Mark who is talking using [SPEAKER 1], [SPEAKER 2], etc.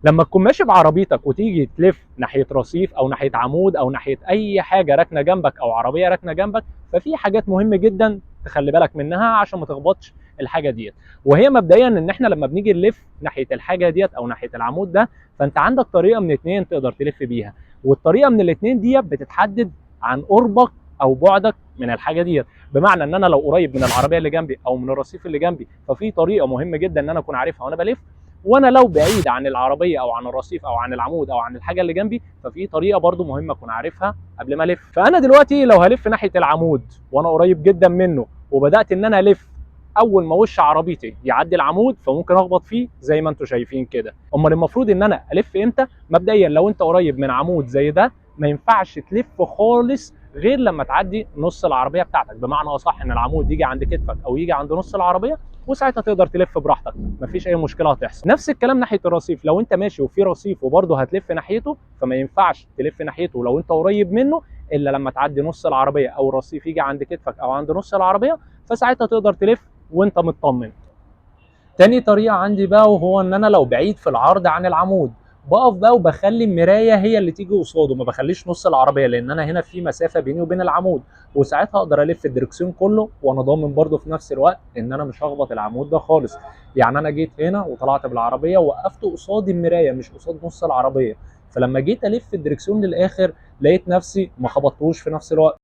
[SPEAKER 1] لما تكون ماشي بعربيتك وتيجي تلف ناحية رصيف او ناحية عمود او ناحية اي حاجة راكنه جنبك او عربية راكنه جنبك، ففي حاجات مهمة جدا تخلي بالك منها عشان ما تخبطش الحاجة ديت. وهي مبدئيا ان احنا لما بنيجي نلف ناحية الحاجة ديت او ناحية العمود ده، فانت عندك طريقه من اتنين تقدر تلف بيها، والطريقة من الاتنين ديت بتتحدد عن قربك او بعدك من الحاجة ديت. بمعنى ان انا لو قريب من العربية اللي جنبي او من الرصيف اللي جنبي، ففي طريقه مهمة جدا ان انا اكون عارفها وانا بلف، وانا لو بعيد عن العربية او عن الرصيف او عن العمود او عن الحاجة اللي جنبي، ففي طريقه برضو مهمة اكون عارفها قبل ما الف. فانا دلوقتي لو هلف ناحية العمود وانا قريب جدا منه وبدات ان انا الف، اول ما وش عربيتي يعدي العمود فممكن اخبط فيه زي ما انتم شايفين كده. امال المفروض ان انا الف امتى؟ مبدئيا لو انت قريب من عمود زي ده ما ينفعش تلف خالص غير لما تعدي نص العربية بتاعتك، بمعنى اصح ان العمود يجي عند كتفك او يجي عند نص العربية، وساعتها تقدر تلف براحتك، مفيش اي مشكلة هتحصل. نفس الكلام ناحية الرصيف، لو انت ماشي وفي رصيف وبرضه هتلف ناحيته، فما ينفعش تلف ناحيته لو انت قريب منه الا لما تعدي نص العربية او الرصيف يجي عند كتفك او عند نص العربية، فساعتها تقدر تلف وانت مطمن. تاني طريقه عندي بقى، وهو ان انا لو بعيد في العرض عن العمود، بقف بقى وبخلي المراية هي اللي تيجي قصاده، ما بخليش نص العربية، لان انا هنا في مسافة بيني وبين العمود، وساعتها اقدر الف الدركسيون كله وانا ضامن برده في نفس الوقت ان انا مش هخبط العمود ده خالص. يعني انا جيت هنا وطلعت بالعربية ووقفت قصاد المراية مش قصاد نص العربية، فلما جيت الف الدركسيون للاخر لقيت نفسي ما خبطتوش في نفس الوقت.